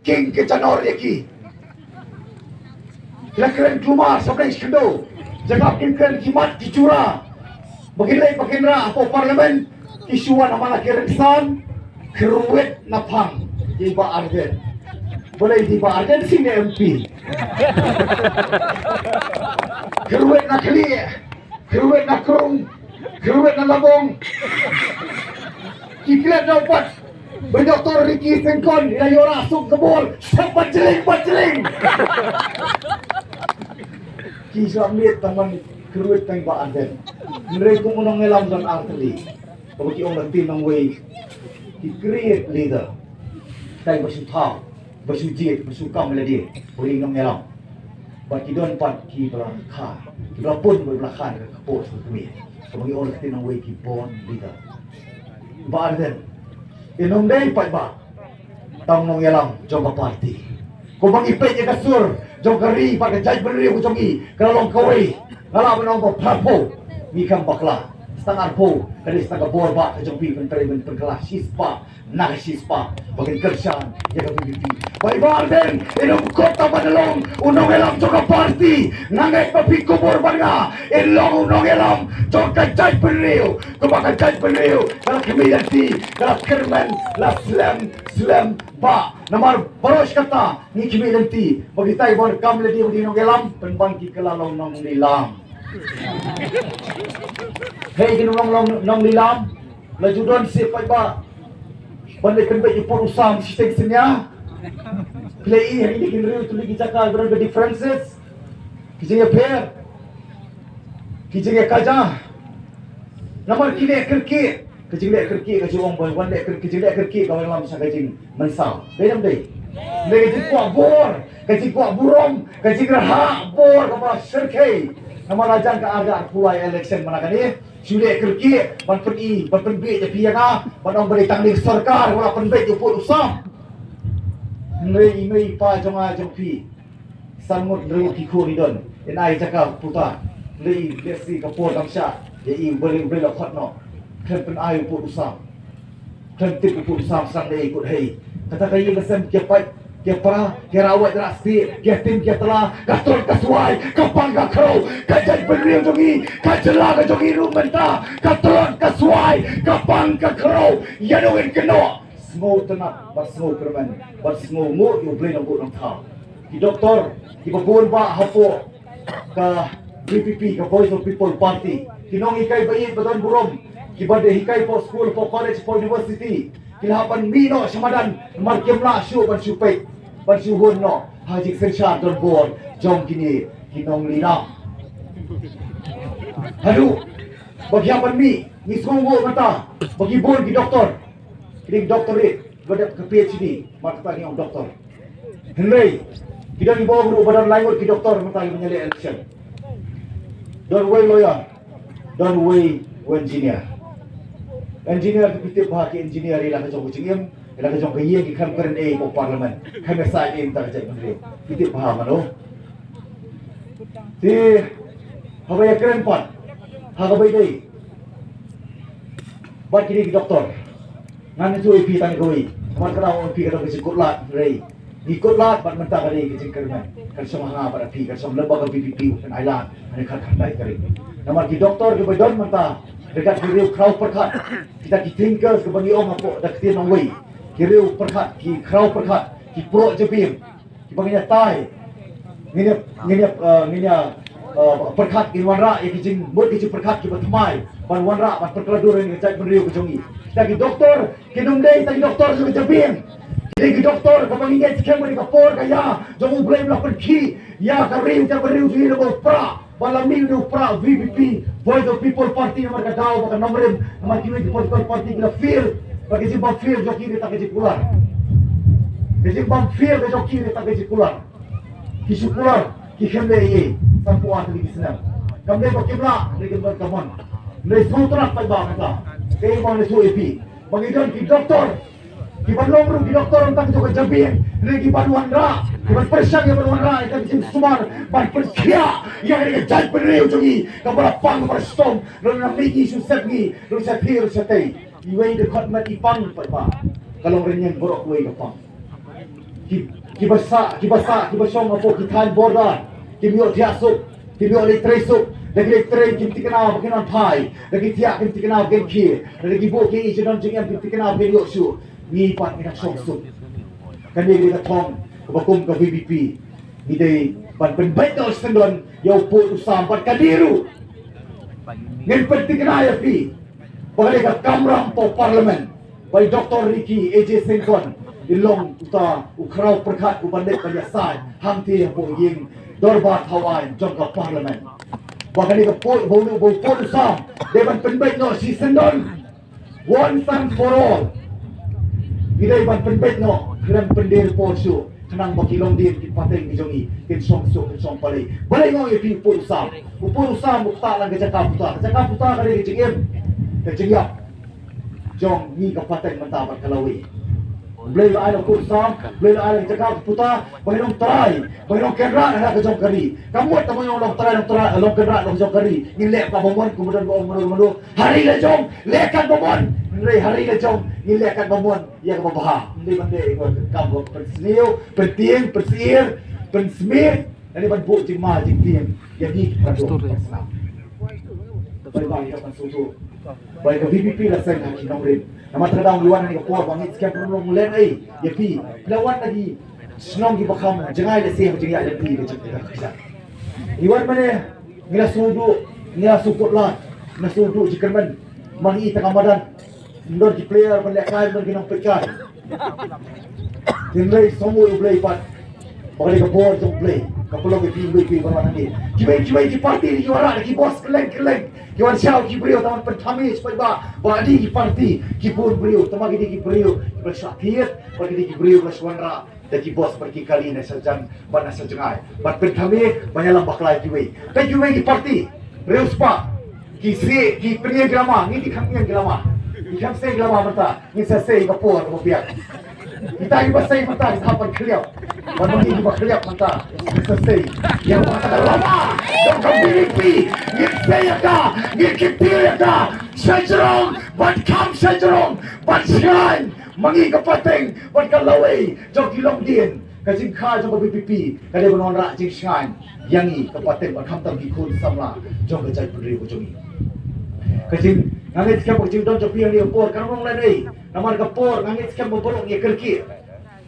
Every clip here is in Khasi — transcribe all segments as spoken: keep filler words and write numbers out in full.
King ki janor ïa ki. Ki la kren kulmar sha pdeng sha khyndew. Jaka ba kin kren ki mat ki jura ba kin leit ba kin rah hapoh Parliament, ki shu wan ha man la ki rynsan. Kyrwit na phang ïa i Bah Ardent. Balei i Bah Ardent sing ne M P? Kyrwit na khlieh, kyrwit na krung, kyrwit na labong. Ki klet na u pat. Ba Doktor Ricky Syngkon i la ïoh rah suk ka bor. Sep ba jling ba jling. Ki shu miet tang ban kyrwit tang Bah Ardent. Hynrei kum u nongïalam don ar tylli. Kaba ki ong lynti nongwei, ki create leader. Tang ba shu thaw, ba shu jied, ba shu kam lade, ba ri nongïalam. Bad ki don pat kiba la kha, kiba la pun, ba la kha na ka kpoh sha ka kmie. Kaba ngi ong lynti nongwei ki born leader. Bah Ardent, in ym dei pat ba tang nongïalam jong ka party. Kumba ngi peit ïa ka sur jong ka ri bad ka jaitbynriew ka jong ngi ka la long kawei. Nga lah ban ong ba phra phew ngi kham bakla. Sa tang ar phew ka dei sa tang ka bor ba ka jong phi ban trei ban pynkylla shispah na ka shispah ba kin kyrshan ïa ka VPP. Bai Bah Ardent, in ym kut tang ban long u nongïalam jong ka party. Nga ngeit ba phi kubur bad nga, in long u nongïalam jong ka jaitbynriew. Kumba ka jaitbynriew ka la khmih lynti, ka la kyrmen, la slem slem. Bah, namar baroh shi katta ngi khmih lynti ba kita kiba wan kam lade ban dei nongïalam, pynban ki kylla long nonglilam. Hei, ki nong long nonglilam, la ju don shuh paidbah ban leit pynbeit ïa u pud u sam shiteng synñia. Phi la i ha kine ki riew tylli ki jaka ba don ka differences, ki jingïapher, ki jingïakajia. Namar ki leh kyrkieh, ka jingleh kyrkieh ka jong u ong ba wan leh kyrkieh, ka jingleh kyrkieh ka wan lam sha ka jingmynsaw. Dei ne ym dei? Dei ka jingkwah bor, ka jingkwah burom, ka jingrhah bor kaba shyrkhei. Namar la jan ka ar hajar arphew lai election mynta kane, shu leh kyrkieh ban pyni, ban pynbiej ïa phi ïa nga, ban ong ba dei tang dei sorkar ba la pynbeit ïa u pud u sam. Hynrei i mei i pa jong nga jong phi, san ngut hynriew ngut ki khun i don, in ai jaka puta. Hynrei i lehse ka por kam shah ïa i, u Blei, u Blei u la khot noh. Khlem pynai u pud u sam, khlem tip u pud u sam sdang lei kut hei. Kata ka ïing ka sem ki pait, ki pra, ki rawat rah stieh, ki tim ki tla, ka tlot ka swai, ka pang ka khrew, ka jaitbynriew jong ngi, ka jylla ka jong ngi ruh mynta ka tlot ka swai, ka pang ka khrew. Ïa nongin kynnoh, sngewtynnat bad sngewkyrmen bad sngewnguh ïa u Blei Nongbuh Nongthaw. Ki doktor kiba bun bah hapoh ka VPP, ka Voice of People Party, ki nonghikai ba ïeit ba don burom, kiba dei hikai hapoh skul, hapoh college, hapoh university, ki la hap ban mih noh sha madan namar kim lah shuh ban shu peit, ban shu hun noh ha jingsynshar donbor jong kine ki nonglilam. Haduh ba ki hap ban mih, ngi sngewnguh mynta ba ki bun ki doktor, ki dei ki doktor rit, ba dep ka PhD, mar kata ngi ong doktor. Hynrei ki don kiba ong ruh ba don lai ngut ki doktor mynta kiba ïaleh election. Don uwei lawyer, don uwei u engineer. Engineer ki phi tip bha, ki engineer ïa la ka jong ka jingim, ïa la ka jong ka ïing, ki khlem kren ei hapoh parliament, khlem ïa sait ei mynta ka jaitbynriew. Phi tip bha mano. Te haba ïa kren pat ha kaba ïadei bad kine ki doktor, ngan ïathuh ïa phi tang kawei. Namar ka dei ong ïa phi ka dei ka jingkutlad, hynrei ngi kutlad bad mynta ka dei ka jingkyrmen. Kan shong ha nga bad ha phi, kan shong lem bad ka VPP, kan ai lad ha kane ka khatkhyndai tarik. Namar ki doktor kiba don mynta ryngkat ki riew khraw pyrkhat, kita ki thinkers kiba ngi ong hapoh da ka ktien nongwei, ki riew pyrkhat, ki khraw pyrkhat, ki proh jabieng, kiba ngin ïa tai, ngin ïa, ngin ïa, eh, ngin ïa, eh, pyrkhat, ngin wanrah ïa ki jingmut, ki jingpyrkhat kiba thymmai ban wanrah, ban pynkylla dur ïa ka jaitbynriew ka jong ngi. Kita ki doktor kim dei tang ki doktor jong ka jabieng. Ki dei ki doktor kaba ngi ngeit skhem ba dei ka por ka ïa jong U Blei ba la pynkhih ïa ka ri, ka jaitbynriew jong ngi, na ka pra. Ba la mih u pra VPP, Voice of People Party, namar ka daw bad ka nongrim, namar kiwei ki political party ki la fail. Bad ka jingbym fail jong ki dei tang ka jingkular. Ka jingbym fail ka jong ki dei tang ka jingkular. Ki shu kular, ki khlem leh ei ei, sanphew ar tylli ki snem. Kam dei ba kim lah, dei kim don ka mon. Dei sngewtynnat paidbah mynta. Kaei ba ngi ïathuh ïa phi, ba ngi don ki doktor kiban long ruh ki doktor tang jong ka jabieng, hynrei kiban wanrah, kiban pyrshang, kiban wanrah ïa ka jingsumar ban pynkhiah ïa ka jaitbynriew jong ngi kaba la pang, kaba la shitom. Ruh na ngi, ngi shu sep, ngi ruh sha thir sha tei. Iwei i dkhot met i pang, paidbah, ka long rynïeng baroh kawei ka pang. Ki, ki ba sah, ki ba sah, ki ba shong hapoh ki thaiñ border, kim ïoh thiah suk, kim ïoh leit trei suk. Da ki leit trei kim thikna ba kin wan phai, da ki thiah kim thikna ba kin khie, da ki buh ki jingdon jingem kim thikna ba kin ïoh shuh. Ngi pat ngi dang shong suk. Kane ka dei ka thong kaba kum ka V P P. Ngi dei ban pynbeit noh shisyndon ïa u pud u sam bad ka dei ruh. Ngin pynthikna ïa phi ba ka dei ka kamram hapoh Parliament ba i Doctor Ricky A J Syngkon i long uta u khraw pyrkhat uban leit ban ïasaid hangtei hapoh ïing dorbar thaw aiñ jong ka Parliament. Ba ka dei ka pud, ba u, ba u pud u sam dei ban pynbeit noh shisyndon. Once and for all. Ngi dei ban pynbeit noh khlem pyndir por shuh khnang ba ki longdien ki pateng ki jong ngi kin shong suk kin shong palei. Balei ngong ïa phi u pud u sam? U pud u sam u ktah lang ka jaka puta. Ka jaka puta ka dei ka jingim, ka jingïap jong ngi ka pateng mynta bad ka lawei. Blei la ai la u pud u sam, Blei la ai la ka jaka ka puta ba ngi long trai, ba ngi long kynrad ha ka jong ka ri. Ka mut tang ba ngi long trai, long trai, long kynrad ha ka jong ka ri, ngin leh katba mon, kumba don ba ong mano mano. Ha ri la jong leh katba mon. Hynrei ha ri la jong ngin leh katba mon ïa kaba bha. Ym dei ban leh ïa ka kam ba pynsniew, pyntieng, pynsyier, pynsmit, lane ban buh jingma jingtieng ïa ngi kiba duk kiba snam. Bai bai ïa ka ban sngewthuh ba ïa ka V P P la seng ha ki nongrim. Namar kata ngi wan ha kane ka por ba ngi skhem ruh ngi leh ei ïa phi. Phi la wan na ki shnong kiba kham jngai lehse ha ka jingïaid lynti ka jingïaid ka jingïaid. Ngi wan mane ngi la sngewduh, ngi la sngewduh lad, ngi la sngewduh jingkyrmen. Ma ngi tang ka madan, ym don ki player ban lehkai, ym don ki nongpeitkai. Hynrei sngewbha U Blei pat ba ka dei ka bor jong U Blei ka pynlong ïa phi, U Blei phi ban wan hangne. Kiwei kiwei ki party ki wanrah da ki bos kylleng kylleng, ki wan shaw ki briew tang ban pynthame shaphang ba, ba dei ki party ki bun briew, tang ba ki dei ki briew kiba shah thied, ba ki dei ki briew kiba shah wanrah da ki bos bad ki kali na shajrong bad na shajngai. Bad pynthame ban ïalam bakla ïa kiwei. Peit kiwei ki party riewspah, ki seh, ki pynïeng ki lama, ngi ki kham ïeng ki lama, ki kham sei ki lama mynta, ngin sa sei ka por kaba biang. Kita kiba sei mynta ki sa hap ban khlieh. Bad ma ngi kiba khlieh mynta ngin sa sei ïa kata ka lama jong ka V P P. Ngin sei ïa ka, ngin kyntiew ïa ka shajrong bad kham shajrong bad shngaiñ. Ma ngi ka pateng bad ka lawei jong ki longdien, ka jingkha jong ka V P P ka dei ban wanrah jingshngaiñ ïa ngi ka pateng bad khamtam ki khun samla jong ka jaitbynriew ka jong ngi. Ka jing, nga ngeit skhem ba ka jingdon jong phi hangne ka por kan long lehnoh, namar ka por nga ngeit skhem ba baroh ngi ïa kyrkieh.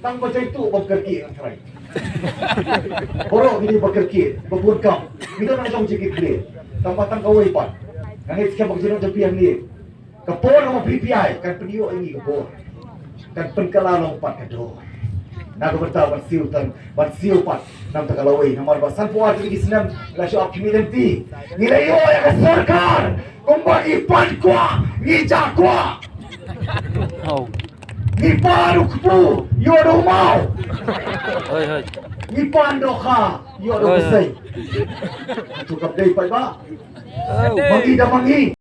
Tang ba jaituh bym kyrkieh, nga tharai. Baroh ngi dei ba kyrkieh, ba bun kam. Ngi don la jong jingkitkhlieh. Tang ba tang kawei pat nga ngeit skhem ba ka jingdon jong phi hangne ka por kaba phi phi ai kan pynïoh ïa ngi ka bor, kan pynkylla long pat ka dor. Na ka bynta ban siew tang, ban siew pat na ka bynta ka lawei, namar ba sanphew ar tylli ki snem la shu ap khmih lynti. Ngi la ïoh ïa ka sorkar kumba ngi pan kwah, ngi jah kwah. Ngi pan u kpu, ïoh da u maw. Ngi pan dohkha, ïoh da u bseiñ. Tu kap dei pat ba ma ngi da ma ngi.